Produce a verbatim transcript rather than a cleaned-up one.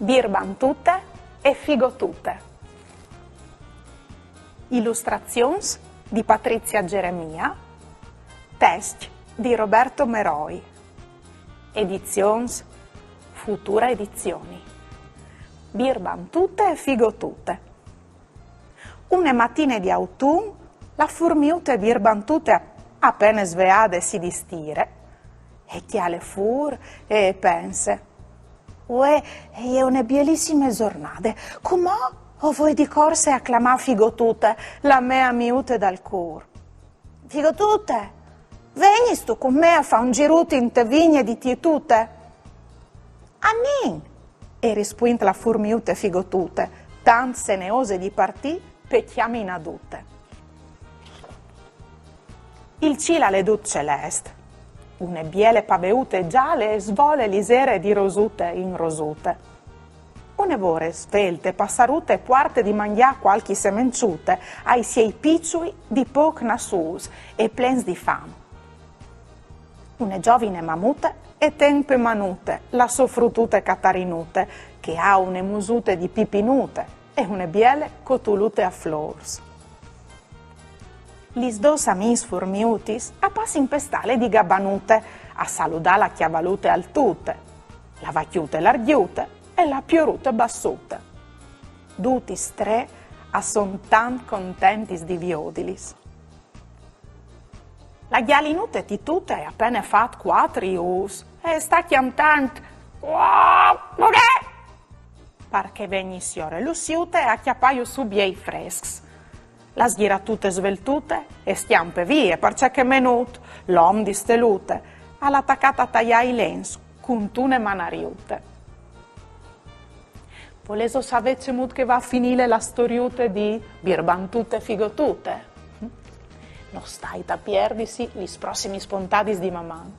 Birbantute e figotute. Ilustrazions di Patrizia Geremia, test di Roberto Meroi, edizions Futura Edizioni. Birbantute e figotute. Une matine di autun, la furmiute birbantute, a pene sveade, si distire, e cjale fûr e e pense: «Uè, e je une bielissime zornade. Cumò o voi di corse a clamâ Figotute, la mê amiute dal cûr. Figotute, vegnistu cun me a fâ un zirut inte vigne di Tietute?» «Anìn!» e rispuint la furmiute Figotute, tant seneose di partî pe cjaminadute. Il cîl al è dut celest. Une biele paveute zale e svole lizere di rosute in rosute. Une vore svelte, passarute, e puarte di mangjâ cualchi semençute ai siei piçui di pôc nassûts e plens di fam. Une zovine mamute e ten pe manute la sô frutute Catarinute, che e à une musute di pipinute e une biele cotulute a flôrs. Lis dôs amiis furmiutis a passin pe stale di Gabanute a saludâ la cjavalute Altute, la vacjute Largjute e la piorute Bassute. Dutis trê a son tant contentis di viodilis. La gjalinute Titute e à pene fat cuatri ûfs e e sta cjantant: «Uà, bughè!», par che e vegni siore Lussiute a cjapâju sù biei frescs. La sghiratute Sveltute e scjampe vie, parcè che Menut, l'om di Stelute, al à tacât a taiâ i lens cuntune manariute. Volêso savê cemût che e va a finî la storiute di Birbantute e Figotute? No stait a pierdisi lis prossimis pontadis di Maman!